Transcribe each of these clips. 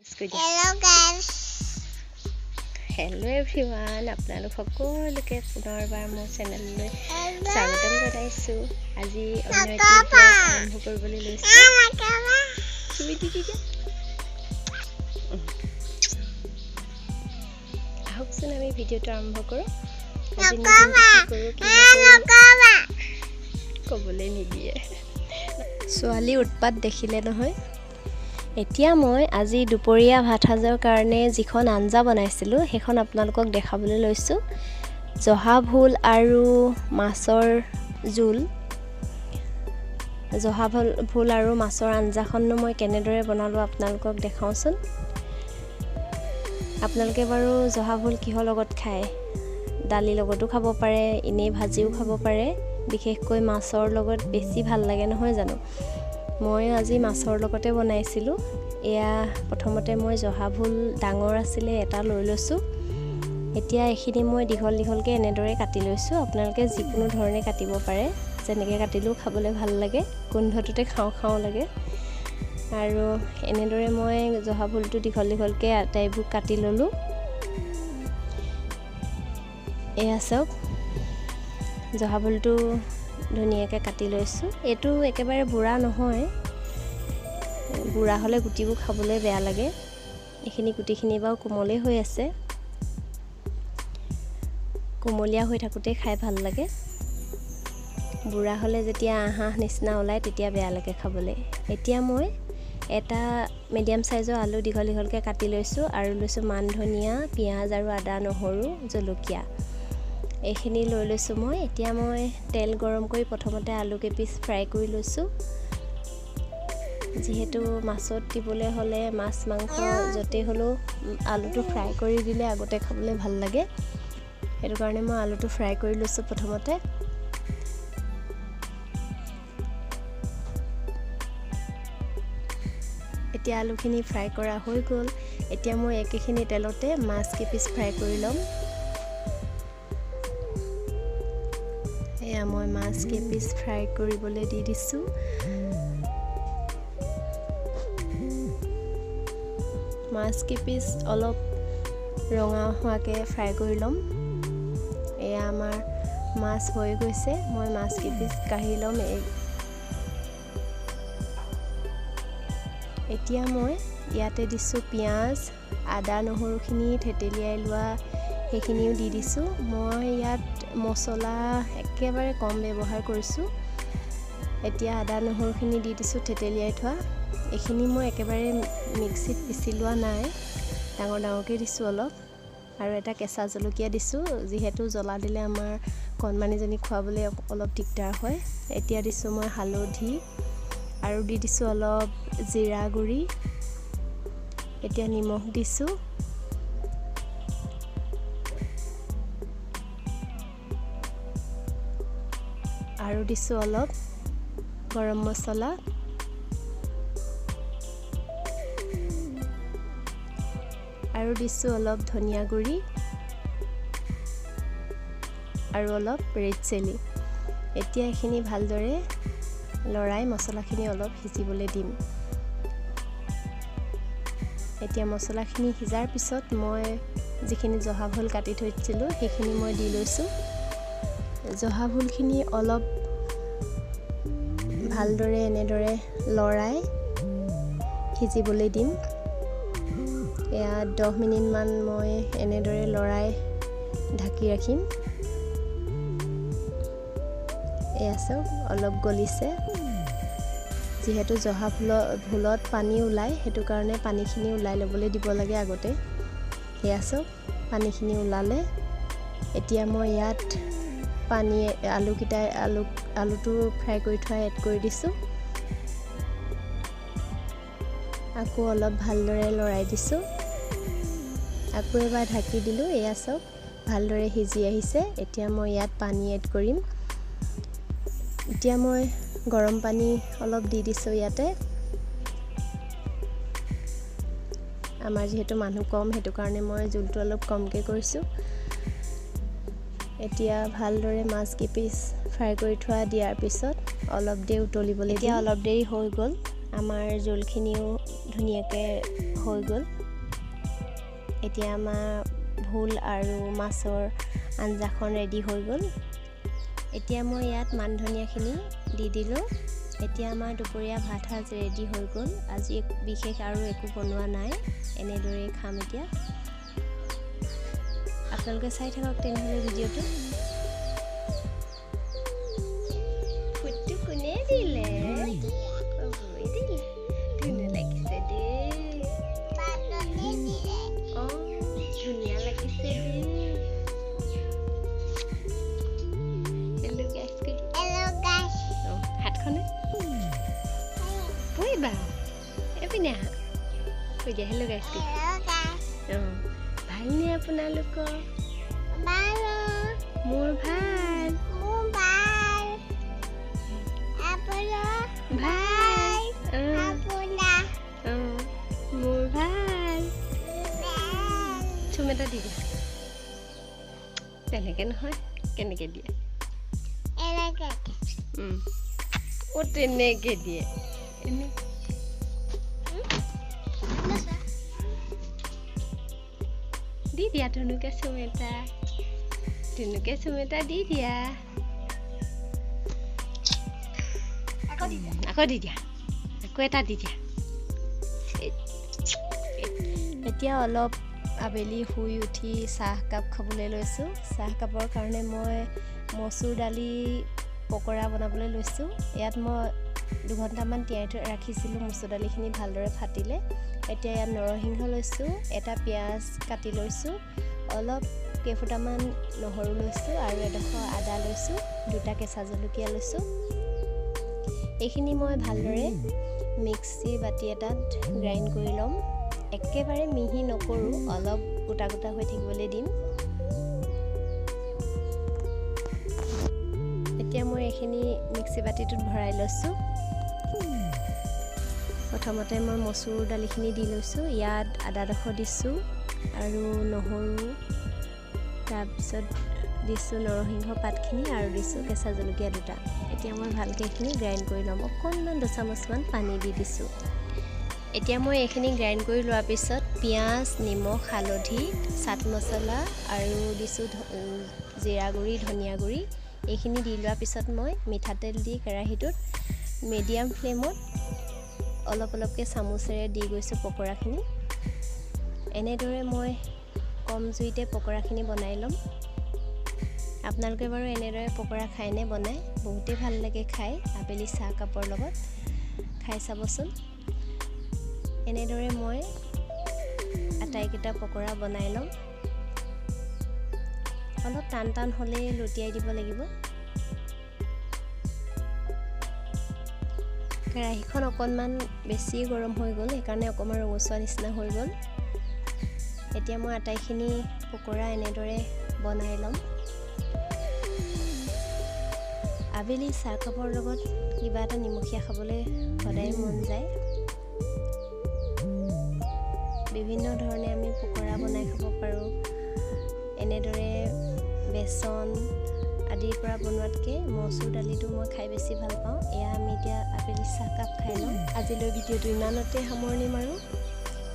Hello guys. Hello everyone, আপোনালোক সকলোকে পুনৰবাৰ মোৰ চেনেললৈ স্বাগতম জনাইছোঁ। আজি অন্য এটি ব্লগ আৰম্ভ কৰিবলৈ লৈছোঁ। চুমি দি দিয়া। আহকচোন আমি ভিডিঅ'টো আৰম্ভ কৰোঁ। আজি কি কৰোঁ কি ক'বলৈ নিদিয়ে, ছোৱালী উৎপাত দেখিলে নহয়। এতিয়া মই আজি দুপৰীয়া ভাত সাজৰ কাৰণে যিখন আঞ্জা বনাইছিলোঁ সেইখন আপোনালোকক দেখাবলৈ লৈছোঁ। জহা ভোল আৰু মাছৰ জোল। জহা ভোল আৰু মাছৰ আঞ্জাখননো মই কেনেদৰে বনালোঁ আপোনালোকক দেখাওঁচোন। আপোনালোকে বাৰু জহা ভোল কিহৰ লগত খায়? দালিৰ লগতো খাব পাৰে, এনেই ভাজিও খাব পাৰে। বিশেষকৈ মাছৰ লগত বেছি ভাল লাগে নহয় জানো? মই আজি মাছৰ লগতে বনাইছিলোঁ। এয়া প্ৰথমতে মই জহা ভোল ডাঙৰ আছিলে এটা লৈ লৈছোঁ। এতিয়া এইখিনি মই দীঘল দীঘলকৈ এনেদৰে কাটি লৈছোঁ। আপোনালোকে যিকোনো ধৰণে কাটিব পাৰে, যেনেকৈ কাটিলেও খাবলৈ ভাল লাগে, গোন্ধটোতে খাওঁ খাওঁ লাগে। আৰু এনেদৰে মই জহা ভোলটো দীঘল দীঘলকৈ আটাইবোৰ কাটি ল'লোঁ। এয়া চাওক, জহা ভোলটো ধুনীয়াকৈ কাটি লৈছোঁ। এইটো একেবাৰে বুঢ়া নহয়, বুঢ়া হ'লে গুটিবোৰ খাবলৈ বেয়া লাগে। এইখিনি গুটিখিনি বাৰু কোমলেই হৈ আছে, কোমলীয়া হৈ থাকোঁতেই খাই ভাল লাগে। বুঢ়া হ'লে যেতিয়া আঁহ নিচিনা ওলায় তেতিয়া বেয়া লাগে খাবলৈ। এতিয়া মই এটা মিডিয়াম চাইজৰ আলু দীঘল দীঘলকৈ কাটি লৈছোঁ আৰু লৈছোঁ মান ধনিয়া, পিঁয়াজ আৰু আদা, নহৰু, জলকীয়া এইখিনি লৈ লৈছোঁ মই। এতিয়া মই তেল গৰম কৰি প্ৰথমতে আলু কেইপিচ ফ্ৰাই কৰি লৈছোঁ। যিহেতু মাছত দিবলৈ হ'লে মাছ মাংস য'তেই হ'লেও আলুটো ফ্ৰাই কৰি দিলে আগতে খাবলৈ ভাল লাগে, সেইটো কাৰণে মই আলুটো ফ্ৰাই কৰি লৈছোঁ প্ৰথমতে। এতিয়া আলুখিনি ফ্ৰাই কৰা হৈ গ'ল। এতিয়া মই একেখিনি তেলতে মাছ কেইপিচ ফ্ৰাই কৰি ল'ম। এয়া মই মাছ কেইপিচ ফ্ৰাই কৰিবলৈ দি দিছোঁ। মাছ কেইপিচ অলপ ৰঙা হোৱাকৈ ফ্ৰাই কৰি ল'ম। এয়া আমাৰ মাছ হৈ গৈছে, মই মাছ কেইপিচ কাঢ়ি ল'ম। এতিয়া মই ইয়াতে দিছোঁ পিঁয়াজ, আদা, নহৰুখিনি থেতেলিয়াই লোৱা সেইখিনিও দি দিছোঁ। মই ইয়াত মছলা একেবাৰে কম ব্যৱহাৰ কৰিছোঁ। এতিয়া আদা নহৰুখিনি দি দিছোঁ থেতেলিয়াই থোৱা। এইখিনি মই একেবাৰে মিক্সিত পিচি লোৱা নাই, ডাঙৰ ডাঙৰকৈ দিছোঁ অলপ। আৰু এটা কেঁচা জলকীয়া দিছোঁ, যিহেতু জ্বলা দিলে আমাৰ কণমানিজনী খুৱাবলৈ অলপ দিগদাৰ হয়। এতিয়া দিছোঁ মই হালধি আৰু দি দিছোঁ অলপ জিৰা গুড়ি। এতিয়া নিমখ দিছোঁ। আৰু দিছোঁ অলপ গৰম মছলা। আৰু দিছোঁ অলপ ধনিয়া গুড়ি আৰু অলপ ৰেড চিলি। এতিয়া এইখিনি ভালদৰে লৰাই মছলাখিনি অলপ সিজিবলৈ দিম। এতিয়া মছলাখিনি সিজাৰ পিছত মই যিখিনি জহা ভোল কাটি থৈছিলোঁ সেইখিনি মই দি লৈছোঁ। জহা ভোলখিনি অলপ ভালদৰে এনেদৰে লৰাই সিজিবলৈ দিম। এয়া 10 মিনিটমান মই এনেদৰে লৰাই ঢাকি ৰাখিম। এয়া চাওক অলপ গলিছে। যিহেতু জহা ভোলত পানী ওলায়, সেইটো কাৰণে পানীখিনি ওলাই ল'বলৈ দিব লাগে আগতে। এয়া চাওক পানীখিনি ওলালে। এতিয়া মই ইয়াত পানী আলুকেইটা আলুটো ফ্ৰাই কৰি থোৱা এড কৰি দিছোঁ। আকৌ অলপ ভালদৰে লৰাই দিছোঁ। আকৌ এবাৰ ঢাকি দিলোঁ। এয়া চাওক ভালদৰে সিজি আহিছে। এতিয়া মই ইয়াত পানী এড কৰিম। এতিয়া মই গৰম পানী অলপ দি দিছোঁ ইয়াতে। আমাৰ যিহেতু মানুহ কম, সেইটো কাৰণে মই জোলটো অলপ কমকৈ কৰিছোঁ। এতিয়া ভালদৰে মাছ কেইপিচ ফ্ৰাই কৰি থোৱা দিয়াৰ পিছত অলপ দেৰি উতলিবলৈ। এতিয়া অলপ দেৰি হৈ গ'ল, আমাৰ জোলখিনিও ধুনীয়াকৈ হৈ গ'ল। এতিয়া আমাৰ ভোল আৰু মাছৰ আঞ্জাখন ৰেডি হৈ গ'ল। এতিয়া মই ইয়াত মান ধনিয়াখিনি দি দিলোঁ। এতিয়া আমাৰ দুপৰীয়া ভাত সাজ ৰেডি হৈ গ'ল। আজি বিশেষ আৰু একো বনোৱা নাই, এনেদৰেই খাম। এতিয়া আপোনালোকে চাই থাকক তেনেহ'লে ভিডিঅ'টো। ফুটটো কোনে দিলে? দিলে, ধুনীয়া লাগিছে দেই। অঁ, ধুনীয়া লাগিছে দেই। হেল্ল' গাইছ, অঁ, হাতখনে পৰিবা, এইপিনে আহা, কৈ দিয়া হেল্ল' গাইছ। অঁ, ভালনে আপোনালোকৰ? মোৰ ভাল। মোৰ ভাল। চুম এটা দি দিয়া। তেনেকে নহয়, কেনেকে দিয়ে? অ', তেনেকে দিয়ে। এনে দি দিয়া ধুনুকে চুম এটা, ধুনুকে চুম এটা দি দিয়া। আকৌ দি দিয়া, আকৌ এটা দি দিয়া। এতিয়া অলপ আবেলি শুই উঠি চাহকাপ খাবলৈ লৈছোঁ। চাহকাপৰ কাৰণে মই মচুৰ দালি পকৰা বনাবলৈ লৈছোঁ। ইয়াত মই 2 ঘণ্টামান তিয়াই থৈ ৰাখিছিলোঁ, মচুৰ দালিখিনি ভালদৰে ফাটিলে। এতিয়া ইয়াত নৰসিংহ লৈছোঁ, এটা পিঁয়াজ কাটি লৈছোঁ, অলপ কেইফুটামান নহৰু লৈছোঁ আৰু এডোখৰ আদা লৈছোঁ, দুটা কেঁচা জলকীয়া লৈছোঁ। এইখিনি মই ভালদৰে মিক্সি বাতি এটাত গ্ৰাইণ্ড কৰি ল'ম। একেবাৰে মিহি নকৰোঁ, অলপ গোটা গোটা হৈ থাকিবলৈ দিম। এতিয়া মই এইখিনি মিক্সি বাতিটোত ভৰাই লৈছোঁ। প্ৰথমতে মই মচুৰ দালিখিনি দি লৈছোঁ, ইয়াত আদাডোখৰ দিছোঁ আৰু নহৰু, তাৰপিছত দিছোঁ নৰসিংহ পাতখিনি আৰু দিছোঁ কেঁচা জলকীয়া দুটা। এতিয়া মই ভালকৈ এইখিনি গ্ৰাইণ্ড কৰি ল'ম। অকণমান দুচামুচমান পানী দি দিছোঁ। এতিয়া মই এইখিনি গ্ৰাইণ্ড কৰি লোৱাৰ পিছত পিঁয়াজ, নিমখ, হালধি, চাট মছলা আৰু দিছোঁ জিৰা গুড়ি, ধনিয়া গুড়ি। এইখিনি দি লোৱাৰ পিছত মই মিঠাতেল দি কেৰাহীটোত মিডিয়াম ফ্লেমত অলপ অলপকৈ চামুচেৰে দি গৈছোঁ পকৰাখিনি। এনেদৰে মই কম জুইতে পকৰাখিনি বনাই ল'ম। আপোনালোকে বাৰু এনেদৰে পকৰা খায়নে বনাই? বহুতেই ভাল লাগে খাই আবেলি চাহকাপৰ লগত, খাই চাবচোন। এনেদৰে মই আটাইকেইটা পকৰা বনাই ল'ম। অলপ টান টান হ'লেই লুটিয়াই দিব লাগিব। কেৰাহীখন অকণমান বেছি গৰম হৈ গ'ল, সেইকাৰণে অকণমান ৰঙচুৱা নিচিনা হৈ গ'ল। এতিয়া মই আটাইখিনি পকৰা এনেদৰে বনাই ল'ম। আবেলি চাহকাপৰ লগত কিবা এটা নিমখীয়া খাবলৈ সদায় মন যায়। বিভিন্ন ধৰণে আমি পকৰা বনাই খাব পাৰোঁ। এনেদৰে বেচন আদিৰ পৰা বনোৱাতকৈ মচুৰ দালিটো মই খাই বেছি ভাল পাওঁ। এয়া আমি এতিয়া আবেলি চাহকাপ খাই ল'ম। আজিলৈ ভিডিঅ'টো ইমানতে সামৰণি মাৰোঁ।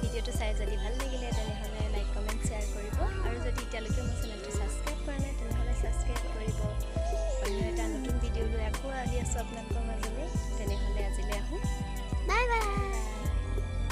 ভিডিঅ'টো চাই যদি ভাল লাগিলে, তেনেহ'লে লাইক, কমেণ্ট, শ্বেয়াৰ কৰিব আৰু যদি এতিয়ালৈকে মোৰ চেনেলটো ছাবস্ক্ৰাইব কৰা নাই, তেনেহ'লে ছাবস্ক্ৰাইব কৰিব। অন্য এটা নতুন ভিডিঅ' লৈ আকৌ আহি আছোঁ আপোনালোকৰ মাজলৈ। তেনেহ'লে আজিলৈ আহোঁ, বাই বাই।